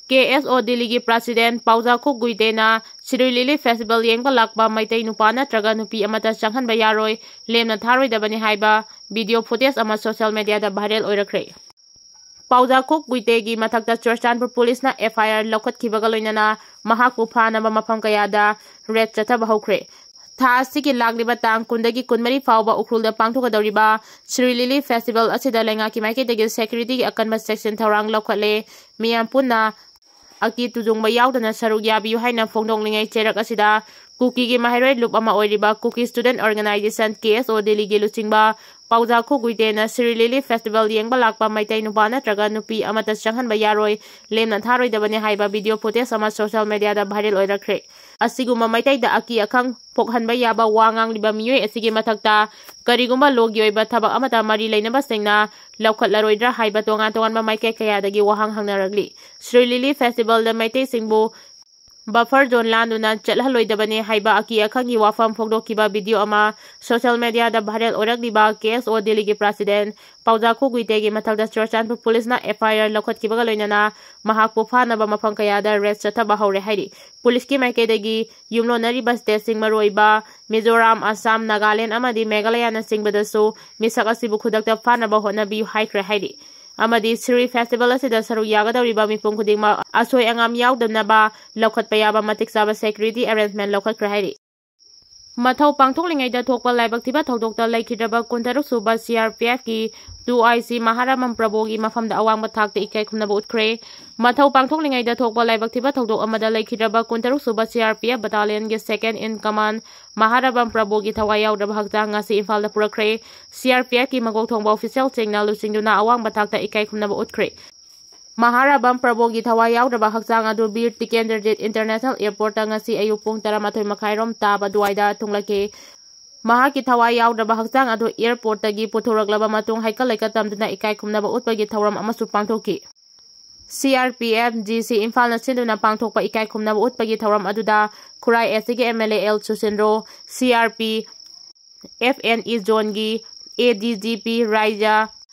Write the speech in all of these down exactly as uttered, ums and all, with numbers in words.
ꯀꯦ ꯑꯦꯁ ꯑꯣ ꯗꯤꯜꯂꯤꯒꯤ ꯄ꯭ꯔꯁꯤꯗꯦꯟ ꯄꯥꯎꯖꯥꯈꯣꯛ ꯒꯨꯏꯇꯦꯅ ꯁꯤꯔꯨꯏ ꯂꯤꯂꯤ ꯐꯦꯁꯇꯤꯚꯦꯜ ꯌꯦꯡꯕ ꯂꯥꯛꯄ ꯃꯩꯇꯩ ꯅꯨꯄꯥ ꯅꯠꯇ꯭ꯔꯒ ꯅꯨꯄꯤ ꯑꯃꯠꯇ ꯆꯪꯍꯟꯕ ꯌꯥꯔꯣꯏ, ꯂꯦꯝꯅ ꯊꯥꯔꯣꯏꯗꯕꯅꯤ ꯍꯥꯏꯕ ꯚꯤꯗꯤꯑꯣ ꯐꯨꯇꯦꯖ ꯑꯃ ꯁꯣꯁꯤꯌꯦꯜ ꯃꯤꯗꯤꯌꯥꯗ ꯚꯥꯏꯔꯦꯜ ꯑꯣꯏꯔꯛꯈ꯭ꯔꯦ꯫ ꯄꯥꯎꯖꯥꯈꯣꯛ ꯒꯨꯏꯇꯦꯒꯤ ꯃꯊꯛꯇ ꯆꯨꯔꯆꯥꯟꯄꯨꯔ ꯄꯨꯂꯤꯁꯅ ꯑꯦꯐ ꯑꯥꯏ ꯑꯥꯔ ꯂꯧꯈꯠꯈꯤꯕꯒ ꯂꯣꯏꯅꯅ ꯃꯍꯥꯛꯄꯨ ꯐꯥꯅꯕ ꯃꯐꯝ ꯀꯌꯥꯗ ꯔꯦꯗ ꯆꯠꯊꯕ ꯍꯧꯈ꯭ꯔꯦ꯫ ꯊꯥ ꯑꯁꯤꯒꯤ ꯂꯥꯛꯂꯤꯕ ꯇꯥꯡ ꯀꯨꯟꯗꯒꯤ ꯀꯨꯟꯃꯔꯤ ꯐꯥꯎꯕ ꯎꯈ꯭ꯔꯨꯜꯗ ꯄꯥꯡꯊꯣꯛꯀꯗꯧꯔꯤꯕ ꯁꯤꯔꯨꯏ ꯂꯤꯂꯤ ꯐꯦꯁꯇꯤꯚꯦꯜ ꯑꯁꯤꯗ ꯂꯩꯉꯥꯛꯀꯤ ꯃꯥꯏꯀꯩꯗꯒꯤ ꯁꯦꯀ꯭ꯌꯨꯔꯤꯇꯤꯒꯤ ꯑꯀꯟꯕ ꯆꯦꯛꯁꯤꯟ ꯊꯧꯔꯥꯡ ꯂꯧꯈꯠꯂꯦ꯫ ꯃꯤꯌꯥꯝ ꯄꯨꯟꯅ ꯑꯀꯤ ꯇꯨꯖꯨꯡꯕ ꯌꯥꯎꯗꯅ ꯁꯔꯨꯛ ꯌꯥꯕꯤꯌꯨ ꯍꯥꯏꯅ ꯐꯣꯡꯗꯣꯛꯂꯤꯉꯩ ꯆꯩꯔꯛ ꯑꯁꯤꯗ ꯀꯨꯀꯤꯒꯤ ꯃꯍꯩꯔꯣꯏ ꯂꯨꯞ ꯑꯃ ꯑꯣꯏꯔꯤꯕ ꯀꯨꯀꯤ ꯁ꯭ꯇꯨꯗꯦꯟꯠ ꯑꯣꯔꯒꯅꯥꯏꯖꯦꯁꯟ, ꯀꯦ ꯑꯦꯁ ꯑꯣ ꯗꯤꯜꯂꯤꯒꯤ ꯂꯨꯆꯤꯡꯕ ꯄꯥꯎꯖꯥꯈꯣꯛ ꯒꯨꯏꯇꯦꯅ ꯁꯤꯔꯨꯏ ꯂꯤꯂꯤ ꯐꯦꯁꯇꯤꯚꯦꯜ ꯌꯦꯡꯕ ꯂꯥꯛꯄ ꯃꯩꯇꯩ ꯅꯨꯄꯥ ꯅꯠꯇ꯭ꯔꯒ ꯅꯨꯄꯤ ꯑꯃꯠꯇ ꯆꯪꯍꯟꯕ ꯌꯥꯔꯣꯏ, ꯂꯦꯝꯅ ꯊꯥꯔꯣꯏꯗꯕꯅꯤ ꯍꯥꯏꯕ ꯚꯤꯗꯤꯑꯣ ꯐꯨꯇꯦꯖ ꯑꯃ ꯁꯣꯁꯤꯌꯦꯜ ꯃꯤꯗꯤꯌꯥꯗ ꯚꯥꯏꯔꯦꯜ ꯑꯣꯏꯔꯛꯈ꯭ꯔꯦ꯫ ꯑꯁꯤꯒꯨꯝꯕ ꯃꯩꯇꯩꯗ ꯑꯀꯤ ꯑꯈꯪ ꯄꯣꯛꯍꯟꯕ ꯌꯥꯕ ꯋꯥ ꯉꯥꯡꯂꯤꯕ ꯃꯤꯑꯣꯏ ꯑꯁꯤꯒꯤ ꯃꯊꯛꯇ ꯀꯔꯤꯒꯨꯝꯕ ꯂꯣꯒꯤ ꯑꯣꯏꯕ ꯊꯕꯛ ꯑꯃꯠꯇ ꯃꯔꯤ ꯂꯩꯅꯕꯁꯤꯡꯅ ꯂꯧꯈꯠꯂꯔꯣꯏꯗ꯭ꯔꯥ ꯍꯥꯏꯕ ꯇꯣꯉꯥꯟ ꯇꯣꯉꯥꯟꯕ ꯃꯥꯏꯀꯩ ꯀꯌꯥꯗꯒꯤ ꯋꯥꯍꯪ ꯍꯪꯅꯔꯛꯂꯤ꯫ ꯁꯤꯔꯨꯏ ꯂꯤꯂꯤ ꯐꯦꯁꯇꯤꯚꯦꯜꯗ ꯃꯩꯇꯩꯁꯤꯡꯕꯨ ꯕꯐꯔ ꯖꯣꯟ ꯂꯥꯟꯗꯨꯅ ꯆꯠꯍꯜꯂꯣꯏꯗꯕꯅꯤ ꯍꯥꯏꯕ ꯑꯀꯤ ꯑꯈꯪꯒꯤ ꯋꯥꯐꯝ ꯐꯣꯡꯗꯣꯛꯈꯤꯕ ꯚꯤꯗꯤꯑꯣ ꯑꯃ ꯁꯣꯁꯤꯌꯦꯜ ꯃꯤꯗꯤꯌꯥꯗ ꯚꯥꯏꯔꯦꯜ ꯑꯣꯏꯔꯛꯂꯤꯕ ꯀꯦ ꯑꯦꯁ ꯑꯣ ꯗꯤꯜꯂꯤꯒꯤ ꯄ꯭ꯔꯁꯤꯗꯦꯟ ꯄꯥꯎꯖꯥꯈꯣꯛ ꯒꯨꯏꯇꯦꯒꯤ ꯃꯊꯛꯇ ꯆꯨꯔꯆꯥꯟꯄꯨꯔ ꯄꯨꯂꯤꯁꯅ ꯑꯦꯐ ꯑꯥꯏ ꯑꯥꯔ ꯂꯧꯈꯠꯈꯤꯕꯒ ꯂꯣꯏꯅꯅ ꯃꯍꯥꯛꯄꯨ ꯐꯥꯅꯕ ꯃꯐꯝ ꯀꯌꯥꯗ ꯔꯦꯗ ꯆꯠꯊꯕ ꯍꯧꯔꯦ ꯍꯥꯏꯔꯤ꯫ ꯄꯨꯂꯤꯁꯀꯤ ꯃꯥꯏꯀꯩꯗꯒꯤ ꯌꯨꯝꯂꯣꯟꯅꯔꯤꯕ ꯁ꯭ꯇꯦꯠꯁꯤꯡ ꯃꯔꯨꯑꯣꯏꯕ ꯃꯤꯖꯣꯔꯥꯝ, ꯑꯁꯥꯝ, ꯅꯥꯒꯥꯂꯦꯟ ꯑꯃꯗꯤ ꯃꯦꯘꯥꯂꯌꯥꯅꯆꯤꯡꯕꯗꯁꯨ ꯃꯤꯁꯛ ꯑꯁꯤꯕꯨ ꯈꯨꯗꯛꯇ ꯐꯥꯅꯕ ꯍꯣꯠꯅꯕꯤꯌꯨ ꯍꯥꯏꯈ꯭ꯔꯦ ꯍꯥꯏꯔꯤ꯫ ꯑꯃꯗꯤ ꯁꯤꯔꯨꯏ ꯐꯦꯁꯇꯤꯚꯦꯜ ꯑꯁꯤꯗ ꯁꯔꯨꯛ ꯌꯥꯒꯗꯧꯔꯤꯕ ꯃꯤꯄꯨꯝ ꯈꯨꯗꯤꯡꯃꯛ ꯑꯁꯣꯏ ꯑꯉꯥꯝ ꯌꯥꯎꯗꯅꯕ ꯂꯧꯈꯠꯄ ꯌꯥꯕ ꯃꯇꯤꯛ ꯆꯥꯕ ꯁꯦꯀ꯭ꯌꯨꯔꯤꯇꯤ ꯑꯦꯔꯦꯟꯖꯃꯦꯟ ꯂꯧꯈꯠꯈ꯭ꯔꯦ ꯍꯥꯏꯔꯤ꯫ ꯃꯊꯧ ꯄꯥꯡꯊꯣꯛꯂꯤꯉꯩꯗ ꯊꯣꯛꯄ ꯂꯥꯏꯕꯛ ꯊꯤꯕ ꯊꯧꯗꯣꯛꯇ ꯂꯩꯈꯤꯗ꯭ꯔꯕ ꯀꯨꯟꯇꯔꯨꯛ ꯁꯨꯕ ꯁꯤ R P ꯑꯦꯐꯀꯤ two I C ꯃꯍꯥꯔꯥꯕꯝ ꯄ꯭ꯔꯕꯣꯒꯤ ꯃꯐꯝꯗ ꯑꯋꯥꯡꯕ ꯊꯥꯛꯇ ꯏꯀꯥꯏ ꯈꯨꯝꯅꯕ ꯎꯠꯈ꯭ꯔꯦ꯫ ꯃꯊꯧ ꯄꯥꯡꯊꯣꯛꯂꯤꯉꯩꯗ ꯊꯣꯛꯄ ꯂꯥꯏꯕꯛ ꯊꯤꯕ ꯊꯧꯗꯣꯛ ꯑꯃꯗ ꯂꯩꯈꯤꯗ꯭ꯔꯕ ꯀꯨꯟꯇꯔꯨꯛ ꯁꯨꯕ ꯁꯤ ꯑꯥꯔ ꯄꯤ ꯑꯦꯐ ꯕꯠꯇꯥꯂꯤꯌꯟꯒꯤ ꯁꯦꯀꯦꯟ ꯏꯟ ꯀꯃꯥꯟ ꯃꯍꯥꯔꯥꯕꯝ ꯄ꯭ꯔꯕꯣꯒꯤ ꯊꯋꯥꯏ ꯌꯥꯎꯗ꯭ꯔꯕ ꯍꯛꯆꯥꯡ ꯉꯁꯤ ꯏꯝꯐꯥꯜꯗ ꯄꯨꯔꯛꯈ꯭ꯔꯦ꯫ ꯁꯤ ꯑꯥꯔ ꯄꯤ ꯑꯦꯐꯀꯤ ꯃꯀꯣꯛ ꯊꯣꯡꯕ ꯑꯣꯐꯤꯁꯤꯌꯦꯜꯁꯤꯡꯅ ꯂꯨꯆꯤꯡꯗꯨꯅ ꯑꯋꯥꯡꯕ ꯊꯥꯛꯇ ꯏꯀꯥꯏ ꯈꯨꯝꯅꯕ ꯎꯠꯈ꯭ꯔꯦ꯫ ꯃꯍꯥꯔꯥꯕꯝ ꯄ꯭ꯔꯕꯣꯒꯤ ꯊꯋꯥꯏ ꯌꯥꯎꯗ꯭ꯔꯕ ꯍꯛꯆꯥꯡ ꯑꯗꯨ ꯕꯤꯔ ꯇꯤꯀꯦꯟꯗ꯭ꯔꯖꯤꯠ ꯏꯟꯇꯔꯅꯦꯁꯅꯦꯜ ꯑꯦꯌꯔꯄꯣꯔꯠꯇ ꯉꯁꯤ ꯑꯌꯨꯛ ꯄꯨꯡ ꯇꯔꯥꯃꯥꯊꯣꯏ ꯃꯈꯥꯏꯔꯣꯝ ꯇꯥꯕ ꯑꯗꯨꯋꯥꯏꯗ ꯊꯨꯡꯂꯛꯈꯤ꯫ ꯃꯍꯥꯛꯀꯤ ꯊꯋꯥꯏ ꯌꯥꯎꯗ꯭ꯔꯕ ꯍꯛꯆꯥꯡ ꯑꯗꯨ ꯑꯦꯌꯔꯄꯣꯔꯠꯇꯒꯤ ꯄꯨꯊꯣꯔꯛꯂꯕ ꯃꯇꯨꯡ ꯍꯩꯀꯠ ꯂꯩꯀꯠ ꯇꯝꯗꯨꯅ ꯏꯀꯥꯏ ꯈꯨꯝꯅꯕ ꯎꯠꯄꯒꯤ ꯊꯧꯔꯝ ꯑꯃꯁꯨ ꯄꯥꯡꯊꯣꯛꯈꯤ꯫ ꯁꯤ R P F G C ꯏꯝꯐꯥꯜꯅ ꯁꯤꯟꯗꯨꯅ ꯄꯥꯡꯊꯣꯛꯄ ꯏꯀꯥꯏ ꯈꯨꯝꯅꯕ ꯎꯠꯄꯒꯤ ꯊꯧꯔꯝ ꯑꯗꯨꯗ ꯈꯨꯔꯥꯏ ꯑꯦꯁ ꯁꯤꯒꯤ M L A L Susindro, C R P F N E ꯖꯣꯟꯒꯤ A D G P Raja,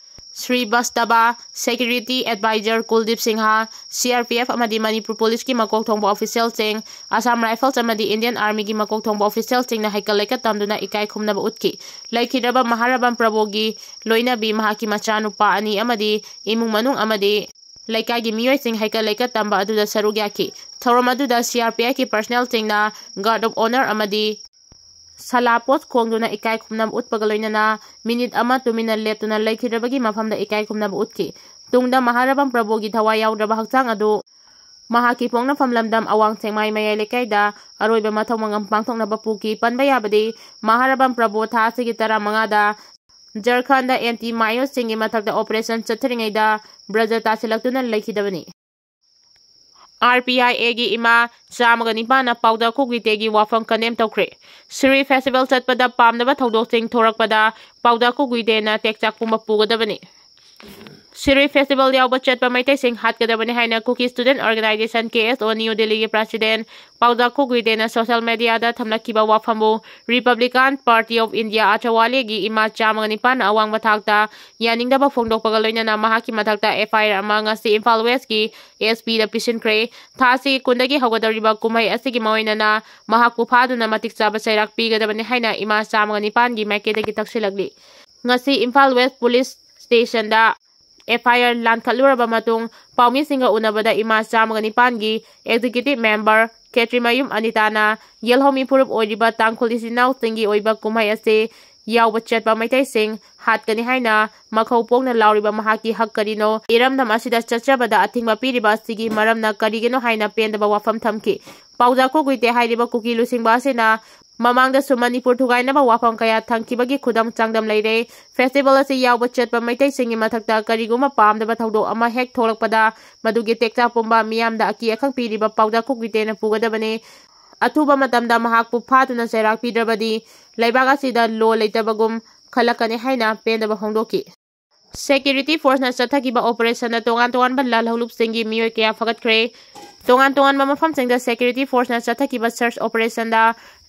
Srivastava, Security Advisor Kuldeep Singh, C R P F ꯑꯃꯗꯤ ꯃꯅꯤꯄꯨꯔ ꯄꯨꯂꯤꯁꯀꯤ ꯃꯀꯣꯛ ꯊꯣꯡꯕ ꯑꯣꯐꯤꯁꯤꯌꯦꯜꯁꯤꯡ, ꯑꯁꯥꯝ ꯔꯥꯏꯐꯜꯁ ꯑꯃꯗꯤ ꯏꯟꯗꯤꯌꯟ ꯑꯥꯔꯃꯤꯒꯤ ꯃꯀꯣꯛ ꯊꯣꯡꯕ ꯑꯣꯐꯤꯁꯤꯌꯦꯜꯁꯤꯡꯅ ꯍꯩꯀꯠ ꯂꯩꯀꯠ ꯇꯝꯗꯨꯅ ꯏꯀꯥꯏ ꯈꯨꯝꯅꯕ ꯎꯠꯈꯤ꯫ ꯂꯩꯈꯤꯗ꯭ꯔꯕ ꯃꯍꯥꯔꯥꯕꯝ ꯄ꯭ꯔꯚꯨꯒꯤ ꯂꯣꯏꯅꯕꯤ, ꯃꯍꯥꯛꯀꯤ ꯃꯆꯥꯅꯨꯄꯥ ꯑꯅꯤ ꯑꯃꯗꯤ ꯏꯃꯨꯡ ꯃꯅꯨꯡ ꯑꯃꯗꯤ ꯂꯩꯀꯥꯏꯒꯤ ꯃꯤꯑꯣꯏꯁꯤꯡ ꯍꯩꯀꯠ ꯂꯩꯀꯠ ꯇꯝꯕ ꯑꯗꯨꯗ ꯁꯔꯨꯛ ꯌꯥꯈꯤ꯫ ꯊꯧꯔꯝ ꯑꯗꯨꯗ C R P F ꯀꯤ ꯄꯔꯁꯅꯦꯜꯁꯤꯡꯅ Guard of Honour ꯑꯃꯗꯤ ꯁꯂꯥ ꯄꯣꯁ ꯈꯣꯡꯗꯨꯅ ꯏꯀꯥꯏ ꯈꯨꯝꯅꯕ ꯎꯠꯄꯒ ꯂꯣꯏꯅꯅ ꯃꯤꯅꯤꯠ ꯑꯃ ꯇꯨꯃꯤꯟꯅ ꯂꯦꯞꯇꯨꯅ ꯂꯩꯈꯤꯗ꯭ꯔꯕꯒꯤ ꯃꯐꯝꯗ ꯏꯀꯥꯏ ꯈꯨꯝꯅꯕ ꯎꯠꯈꯤ꯫ ꯇꯨꯡꯗ ꯃꯍꯥꯔꯥꯕꯝ ꯄ꯭ꯔꯚꯨꯒꯤ ꯊꯋꯥꯏ ꯌꯥꯎꯗ꯭ꯔꯕ ꯍꯛꯆꯥꯡ ꯑꯗꯨ ꯃꯍꯥꯛꯀꯤ ꯄꯣꯛꯅꯐꯝ ꯂꯝꯗꯝ ꯑꯋꯥꯡ ꯁꯦꯛꯃꯥꯏ ꯃꯌꯥꯏ ꯂꯩꯀꯥꯏꯗ ꯑꯔꯣꯏꯕ ꯃꯊꯧ ꯃꯉꯝ ꯄꯥꯡꯊꯣꯛꯅꯕ ꯄꯨꯈꯤ꯫ ꯄꯟꯕ ꯌꯥꯕꯗꯤ, ꯃꯍꯥꯔꯥꯕꯝ ꯄ꯭ꯔꯚꯨ ꯊꯥ ꯑꯁꯤꯒꯤ ꯇꯔꯥꯃꯉꯥꯗ ꯖꯔꯈꯟꯗ ꯑꯦꯟꯇꯤ ꯃꯥꯑꯣꯁꯤꯁꯁꯤꯡꯒꯤ ꯃꯊꯛꯇ ꯑꯣꯄꯔꯦꯁꯟ ꯆꯠꯊꯔꯤꯉꯩꯗ ꯕ꯭ꯔꯖ ꯇꯥꯁꯤꯜꯂꯛꯇꯨꯅ ꯂꯩꯈꯤꯗꯕꯅꯤ꯫ R P I A ꯒꯤ ꯏꯃꯥ ꯆꯥꯝꯃꯒ ꯅꯤꯄꯥꯟꯅ ꯄꯥꯎꯗ ꯀꯨꯀꯤꯇꯦꯒꯤ ꯋꯥꯐꯝ ꯀꯟꯗꯦꯝ ꯇꯧꯈ꯭ꯔꯦ꯫ ꯁꯤꯔꯨꯏ ꯐꯦꯁꯇꯤꯚꯦꯜ ꯆꯠꯄꯗ ꯄꯥꯝꯗꯕ ꯊꯧꯗꯣꯛꯁꯤꯡ ꯊꯣꯔꯛꯄꯗ ꯄꯥꯎꯗ ꯀꯨꯀꯤꯇꯦꯅ ꯇꯦꯛꯆꯥꯛ ꯄꯨꯝꯕ ꯄꯨꯒꯗꯕꯅꯤ꯫ ꯁꯤꯔꯨꯏ ꯐꯦꯁꯇꯤꯚꯦꯜ ꯌꯥꯎꯕ ꯆꯠꯄ ꯃꯩꯇꯩꯁꯤꯡ ꯍꯥꯠꯀꯗꯕꯅꯤ ꯍꯥꯏꯅ Kuki student organisation, K S O, new ꯗꯤꯜꯂꯤꯒꯤ ꯄ꯭ꯔꯁꯤꯗꯦꯟꯠ ꯄꯥꯎꯗ ꯀꯨꯀꯤꯇꯦꯅ ꯁꯣꯁꯤꯌꯦꯜ ꯃꯦꯗꯤꯌꯥꯗ ꯊꯝꯂꯛꯈꯤꯕ ꯋꯥꯐꯝꯕꯨ Republican Party of India ꯑꯆꯋꯥꯂꯦꯒꯤ ꯏꯃꯥ ꯆꯥꯝꯃꯒ ꯅꯤꯄꯥꯟꯅ ꯑꯋꯥꯡꯕ ꯊꯥꯛꯇ ꯌꯥꯅꯤꯡꯗꯕ ꯐꯣꯡꯗꯣꯛꯄꯒ ꯂꯣꯏꯅꯅ ꯃꯍꯥꯛꯀꯤ ꯃꯊꯛꯇ F I R ꯑꯃ ꯉꯁꯤ ꯏꯝꯐꯥꯜ ꯋꯦꯁꯀꯤ S P ꯗ ꯄꯤꯁꯤꯟꯈ꯭ꯔꯦ꯫ ꯊꯥ ꯑꯁꯤꯒꯤ ꯀꯨꯟꯗꯒꯤ ꯍꯧꯒꯗꯧꯔꯤꯕ ꯀꯨꯝꯍꯩ ꯑꯁꯤꯒꯤ ꯃꯥꯑꯣꯏꯅꯅ ꯃꯍꯥꯛꯄꯨ ꯐꯥꯗꯨꯅ ꯃꯇꯤꯛ ꯆꯥꯕ ꯆꯩꯔꯥꯛ ꯄꯤꯒꯗꯕꯅꯤ ꯍꯥꯏꯅ ꯏꯃꯥ ꯆꯥꯝꯃꯒ ꯅꯤꯄꯥꯟꯒꯤ ꯃꯥꯏꯀꯩꯗꯒꯤ ꯇꯛꯁꯤꯜꯂꯛꯂꯤ꯫ ꯉꯁꯤ ꯏꯝꯐꯥꯜ ꯋꯦꯁ ꯄꯨꯂꯤꯁ ꯁ꯭ꯇꯦꯁꯟꯗ F I R ꯂꯥꯟꯈꯠꯂꯨꯔꯕ ꯃꯇꯨꯡ ꯄꯥꯎꯃꯤꯁꯤꯡꯒ ꯎꯅꯕꯗ ꯏꯃꯥ ꯆꯥꯝꯃꯒ ꯅꯤꯄꯥꯟꯒꯤ ꯑꯦꯛꯖꯤꯀ꯭ꯌꯨꯇꯤꯚ ꯃꯦꯝꯕꯔ ꯈꯦꯇ꯭ꯔꯤꯃꯌꯨꯝ ꯑꯅꯤꯇꯥꯅ ꯌꯦꯜꯍꯧꯃꯤ ꯐꯨꯔꯨꯞ ꯑꯣꯏꯔꯤꯕ ꯇꯥꯡꯈꯨꯜ ꯏꯆꯤꯟ ꯏꯅꯥꯎꯁꯤꯡꯒꯤ ꯑꯣꯏꯕ ꯀꯨꯝꯍꯩ ꯑꯁꯤ ꯌꯥꯎꯕ ꯆꯠꯄ ꯃꯩꯇꯩꯁꯤꯡ ꯍꯥꯠꯀꯅꯤ ꯍꯥꯏꯅ ꯃꯈꯧ ꯄꯣꯛꯅ ꯂꯥꯎꯔꯤꯕ ꯃꯍꯥꯛꯀꯤ ꯍꯛ ꯀꯔꯤꯅꯣ? ꯏꯔꯝꯗꯝ ꯑꯁꯤꯗ ꯆꯠꯆꯕꯗ ꯑꯊꯤꯡꯕ ꯄꯤꯔꯤꯕ ꯑꯁꯤꯒꯤ ꯃꯔꯝꯅ ꯀꯔꯤꯒꯤꯅꯣ ꯍꯥꯏꯅ ꯄꯦꯟꯗꯕ ꯋꯥꯐꯝ ꯊꯝꯈꯤ꯫ ꯄꯥꯎꯗ ꯀꯨꯀꯤꯇꯦ ꯍꯥꯏꯔꯤꯕ ꯀꯨꯀꯤ ꯂꯨꯆꯤꯡꯕ ꯑꯁꯤꯅ ꯃꯃꯥꯡꯗꯁꯨ ꯃꯅꯤꯄꯨꯔ ꯊꯨꯒꯥꯏꯅꯕ ꯋꯥꯐꯝ ꯀꯌꯥ ꯊꯝꯈꯤꯕꯒꯤ ꯈꯨꯗꯝ ꯆꯥꯡꯗꯝ ꯂꯩꯔꯦ꯫ ꯐꯦꯁꯇꯤꯚꯦꯜ ꯑꯁꯤ ꯌꯥꯎꯕ ꯆꯠꯄ ꯃꯩꯇꯩꯁꯤꯡꯒꯤ ꯃꯊꯛꯇ ꯀꯔꯤꯒꯨꯝꯕ ꯄꯥꯝꯗꯕ ꯊꯧꯗꯣꯛ ꯑꯃ ꯍꯦꯛ ꯊꯣꯛꯂꯛꯄꯗ ꯃꯗꯨꯒꯤ ꯇꯦꯛꯆꯥꯛ ꯄꯨꯝꯕ ꯃꯤꯌꯥꯝꯗ ꯑꯀꯤ ꯑꯈꯪ ꯄꯤꯔꯤꯕ ꯄꯥꯎꯗ ꯀꯨꯀꯤꯇꯦꯅ ꯄꯨꯒꯗꯕꯅꯤ꯫ ꯑꯊꯨꯕ ꯃꯇꯝꯗ ꯃꯍꯥꯛꯄꯨ ꯐꯥꯗꯨꯅ ꯆꯩꯔꯥꯛ ꯄꯤꯗ꯭ꯔꯕꯗꯤ ꯂꯩꯕꯥꯛ ꯑꯁꯤꯗ law ꯂꯩꯇꯕꯒꯨꯝ ꯈꯜꯂꯛꯀꯅꯤ ꯍꯥꯏꯅ ꯄꯦꯟꯗꯕ ꯐꯣꯡꯗꯣꯛꯈꯤ꯫ ꯁꯦꯀ꯭ꯌꯨꯔꯤꯇꯤ ꯐꯣꯔꯁꯅ ꯆꯠꯊꯈꯤꯕ ꯑꯣꯄꯔꯦꯁꯟꯗ ꯇꯣꯉꯥꯟ ꯇꯣꯉꯥꯟꯕ ꯂꯥꯜꯍꯧꯂꯨꯞꯁꯤꯡꯒꯤ ꯃꯤꯑꯣꯏ ꯀꯌꯥ ꯐꯒꯠꯈ꯭ꯔꯦ꯫ ꯇꯣꯉꯥꯟ ꯇꯣꯉꯥꯟꯕ ꯃꯐꯝꯁꯤꯡꯗ security forceꯅ ꯆꯠꯊꯈꯤꯕ search operationꯗ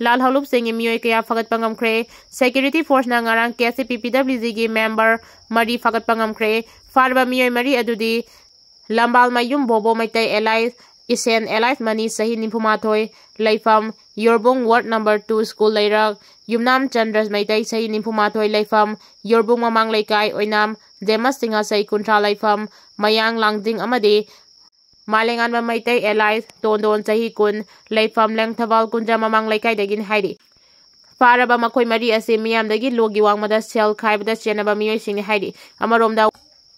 ꯂꯥꯜꯍꯧꯂꯨꯞꯁꯤꯡꯒꯤ ꯃꯤꯑꯣꯏ ꯀꯌꯥ ꯐꯥꯒꯠꯄ ꯉꯝꯈ꯭ꯔꯦ꯫ Security forceꯅ ꯉꯔꯥꯡ K C P P W Gꯒꯤ member ꯃꯔꯤ ꯐꯥꯒꯠꯄ ꯉꯝꯈ꯭ꯔꯦ꯫ ꯐꯥꯔꯕ ꯃꯤꯑꯣꯏ ꯃꯔꯤ ꯑꯗꯨꯗꯤ ꯂꯝꯕꯥꯜꯃꯌꯨꯝ ꯕꯣꯕꯣ ꯃꯩꯇꯩ alias ꯏꯁꯦꯟ alias ꯃꯅꯤ, ꯆꯍꯤ ꯅꯤꯐꯨ ꯃꯥꯊꯣꯏ, ꯂꯩꯐꯝ ꯌꯣꯔꯕꯨꯡ ward number two school ꯂꯩꯔꯛ, ꯌꯨꯝꯅꯥꯝ ꯆꯟꯗ꯭ꯔ ꯃꯩꯇꯩ, ꯆꯍꯤ ꯅꯤꯐꯨ ꯃꯥꯊꯣꯏ, ꯂꯩꯐꯝ ꯌꯣꯔꯕꯨꯡ ꯃꯃꯥꯡ ꯂꯩꯀꯥꯏ, ꯑꯣꯏꯅꯥꯝ ꯗꯦꯃꯁ ꯁꯤꯡꯍ, ꯆꯍꯤ ꯀꯨꯟꯊ꯭ꯔꯥ, ꯂꯩꯐꯝ ꯃꯌꯥꯡ ꯂꯥꯡꯖꯤꯡ ꯑꯃꯗꯤ ꯃꯥꯂꯦꯉꯥꯟꯕ ꯃꯩꯇꯩ alias ꯇꯣꯟꯗꯣꯟ, ꯆꯍꯤ ꯀꯨꯟ, ꯂꯩꯐꯝ ꯂꯦꯡꯊꯕꯥꯜ ꯀꯨꯟꯖ ꯃꯃꯥꯡ ꯂꯩꯀꯥꯏꯗꯒꯤꯅꯤ ꯍꯥꯏꯔꯤ꯫ ꯐꯥꯔꯕ ꯃꯈꯣꯏ ꯃꯔꯤ ꯑꯁꯤ ꯃꯤꯌꯥꯝꯗꯒꯤ ꯂꯣꯒꯤ ꯋꯥꯡꯃꯗ ꯁꯦꯜ ꯈꯥꯏꯕꯗ ꯆꯦꯟꯅꯕ ꯃꯤꯑꯣꯏꯁꯤꯡꯅꯤ ꯍꯥꯏꯔꯤ꯫ ꯑꯃꯔꯣꯝꯗ,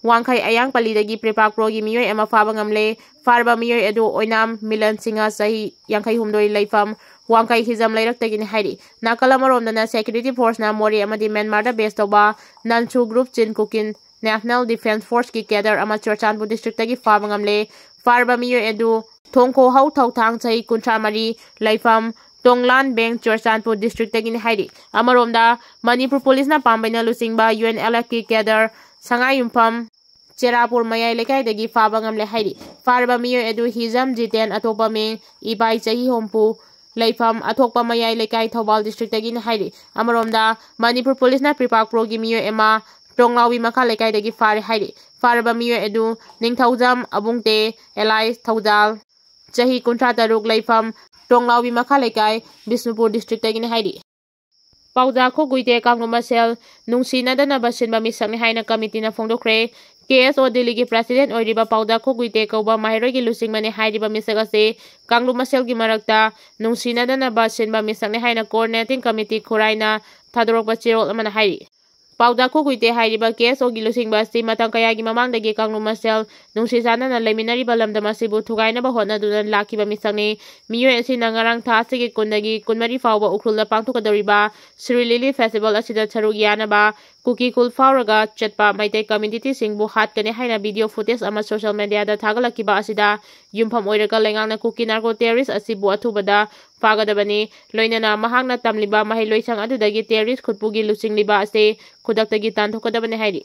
ꯋꯥꯡꯈꯩ ꯑꯌꯥꯡꯄꯜꯂꯤꯗꯒꯤ ꯄ꯭ꯔꯤꯄꯥꯛ ꯄ꯭ꯔꯣꯒꯤ ꯃꯤꯑꯣꯏ ꯑꯃ ꯐꯥꯕ ꯉꯝꯂꯦ꯫ ꯐꯥꯔꯕ ꯃꯤꯑꯣꯏ ꯑꯗꯨ ꯑꯣꯏꯅꯥꯝ ꯃꯤꯂꯟ ꯁꯤꯡꯍ, ꯆꯍꯤ ꯌꯥꯡꯈꯩ ꯍꯨꯝꯗꯣꯏ, ꯂꯩꯐꯝ ꯋꯥꯡꯈꯩ ꯍꯤꯖꯝ ꯂꯩꯔꯛꯇꯒꯤꯅꯤ ꯍꯥꯏꯔꯤ꯫ ꯅꯥꯀꯜ ꯑꯃꯔꯣꯝꯗꯅ, security forceꯅ ꯃꯣꯔꯦ ꯑꯃꯗꯤ ꯃ꯭ꯌꯥꯟꯃꯥꯔꯗ base ꯇꯧꯕ ꯅꯟꯁꯨ group ꯆꯤꯟ ꯀꯨꯀꯤꯟ National Defence Forceꯀꯤ cadre ꯑꯃ ꯆꯨꯔꯆꯥꯟꯄꯨꯔ districtꯇꯒꯤ ꯐꯥꯕ ꯉꯝꯂꯦ꯫ ꯐꯥꯔꯕ ꯃꯤꯑꯣꯏ ꯑꯗꯨ ꯊꯣꯡꯈꯣꯍꯧ ꯊꯧꯊꯥꯡ, ꯆꯍꯤ ꯀꯨꯟꯊ꯭ꯔꯥ ꯃꯔꯤ, ꯂꯩꯐꯝ ꯇꯣꯡꯂꯥꯟ ꯕꯦꯡ, ꯆꯨꯔꯆꯥꯟꯄꯨꯔ districtꯇꯒꯤꯅꯤ ꯍꯥꯏꯔꯤ꯫ ꯑꯃꯔꯣꯝꯗ, ꯃꯅꯤꯄꯨꯔ ꯄꯨꯂꯤꯁꯅ ꯄꯥꯝꯕꯩꯅ ꯂꯨꯆꯤꯡꯕ UNLFꯀꯤ cadre ꯁꯉꯥꯏꯌꯨꯝꯐꯝ ꯆꯦꯔꯥꯄꯨꯔ ꯃꯌꯥꯏ ꯂꯩꯀꯥꯏꯗꯒꯤ ꯐꯥꯕ ꯉꯝꯂꯦ ꯍꯥꯏꯔꯤ꯫ ꯐꯥꯔꯕ ꯃꯤꯑꯣꯏ ꯑꯗꯨ ꯍꯤꯖꯝ ꯖꯤꯇꯦꯟ, ꯑꯇꯣꯞꯄ ꯃꯤꯡ ꯏꯕꯥꯏ, ꯆꯍꯤ ꯍꯨꯝꯐꯨ, ꯂꯩꯐꯝ ꯑꯊꯣꯛꯄ ꯃꯌꯥꯏ ꯂꯩꯀꯥꯏ, ꯊꯧꯕꯥꯜ districtꯇꯒꯤꯅꯤ ꯍꯥꯏꯔꯤ꯫ ꯑꯃꯔꯣꯝꯗ, ꯃꯅꯤꯄꯨꯔ ꯄꯨꯂꯤꯁꯅ ꯄ꯭ꯔꯤꯄꯥꯛ ꯄ꯭ꯔꯣꯒꯤ ꯃꯤꯑꯣꯏ ꯑꯃ ꯇ꯭ꯔꯣꯡꯂꯥꯎꯕꯤ ꯃꯈꯥ ꯂꯩꯀꯥꯏꯗꯒꯤ ꯐꯥꯔꯦ ꯍꯥꯏꯔꯤ꯫ ꯐꯥꯔꯕ ꯃꯤꯑꯣꯏ ꯑꯗꯨ ꯅꯤꯡꯊꯧꯖꯝ ꯑꯕꯨꯡꯇꯦ alias ꯊꯧꯖꯥꯜ, ꯆꯍꯤ ꯀꯨꯟꯊ꯭ꯔꯥ ꯇꯔꯨꯛ, ꯂꯩꯐꯝ ꯇ꯭ꯔꯣꯡꯂꯥꯎꯕꯤ ꯃꯈꯥ ꯂꯩꯀꯥꯏ, ꯕꯤꯁꯅꯨꯄꯨꯔ districtꯇꯒꯤꯅꯤ ꯍꯥꯏꯔꯤ꯫ ꯄꯥꯎꯖꯥ ꯈꯣꯒꯨꯏꯇꯦ ꯀꯥꯡꯂꯨꯞ ꯃꯁꯦꯜ ꯅꯨꯡꯁꯤꯅꯗꯅꯕ ꯁꯤꯟꯕ ꯃꯤꯁꯛꯅꯤ ꯍꯥꯏꯅ committeeꯅ ꯐꯣꯡꯗꯣꯛꯈ꯭ꯔꯦ꯫ KSO ꯗꯤꯜꯂꯤꯒꯤ president ꯑꯣꯏꯔꯤꯕ ꯄꯥꯎꯖꯥ ꯈꯣꯒꯨꯏꯇꯦ ꯀꯧꯕ ꯃꯍꯩꯔꯣꯏꯒꯤ ꯂꯨꯆꯤꯡꯕꯅꯤ ꯍꯥꯏꯔꯤꯕ ꯃꯤꯁꯛ ꯑꯁꯤ ꯀꯥꯡꯂꯨꯞ ꯃꯁꯦꯜꯒꯤ ꯃꯔꯛꯇ ꯅꯨꯡꯁꯤꯅꯗꯅꯕ ꯁꯤꯟꯕ ꯃꯤꯁꯛꯅꯤ ꯍꯥꯏꯅ coordinating committee ꯈꯨꯔꯥꯏꯅ ꯊꯥꯗꯣꯔꯛꯄ ꯆꯦꯔꯣꯜ ꯑꯃꯅ ꯍꯥꯏꯔꯤ꯫ ꯄꯥꯎꯖꯥ ꯈꯣꯒꯨꯏꯇꯦ ꯍꯥꯏꯔꯤꯕ KSOꯒꯤ ꯂꯨꯆꯤꯡꯕ ꯑꯁꯤ ꯃꯇꯝ ꯀꯌꯥꯒꯤ ꯃꯃꯥꯡꯗꯒꯤ ꯀꯥꯡꯂꯨꯞ ꯃꯁꯦꯜ ꯅꯨꯡꯁꯤ ꯆꯥꯟꯅꯅ ꯂꯩꯃꯤꯟꯅꯔꯤꯕ ꯂꯝꯗꯝ ꯑꯁꯤꯕꯨ ꯊꯨꯒꯥꯏꯅꯕ ꯍꯣꯠꯅꯗꯨꯅ ꯂꯥꯛꯈꯤꯕ ꯃꯤꯁꯛꯅꯤ꯫ ꯃꯤꯑꯣꯏ ꯑꯁꯤꯅ ꯉꯔꯥꯡ ꯊꯥ ꯑꯁꯤꯒꯤ ꯀꯨꯟꯗꯒꯤ ꯀꯨꯟꯃꯔꯤ ꯐꯥꯎꯕ ꯎꯈ꯭ꯔꯨꯜꯗ ꯄꯥꯡꯊꯣꯛꯀꯗꯧꯔꯤꯕ ꯁ꯭ꯔꯤ ꯂꯤꯂꯤ festival ꯑꯁꯤꯗ ꯁꯔꯨꯛ ꯌꯥꯅꯕ ꯀꯨꯀꯤ ꯈꯨꯜ ꯐꯥꯎꯔꯒ ꯆꯠꯄ ꯃꯩꯇꯩ communityꯁꯤꯡꯕꯨ ꯍꯥꯠꯀꯅꯤ ꯍꯥꯏꯅ video footage ꯑꯃ social mediaꯗ ꯊꯥꯒꯠꯂꯛꯈꯤꯕ ꯑꯁꯤꯗ ꯌꯨꯝꯐꯝ ꯑꯣꯏꯔꯒ ꯂꯩꯉꯥꯛꯅ ꯀꯨꯀꯤ narco terrorist ꯑꯁꯤꯕꯨ ꯑꯊꯨꯕꯗ ꯐꯥꯒꯗꯕꯅꯤ꯫ ꯂꯣꯏꯅꯅ ꯃꯍꯥꯛꯅ ꯇꯝꯂꯤꯕ ꯃꯍꯩ ꯂꯣꯏꯁꯪ ꯑꯗꯨꯗꯒꯤ terrorist ꯈꯨꯠꯄꯨꯒꯤ ꯂꯨꯆꯤꯡꯂꯤꯕ ꯑꯁꯤ ꯈꯨꯗꯛꯇꯒꯤ ꯇꯥꯟꯊꯣꯛꯀꯗꯕꯅꯤ ꯍꯥꯏꯔꯤ꯫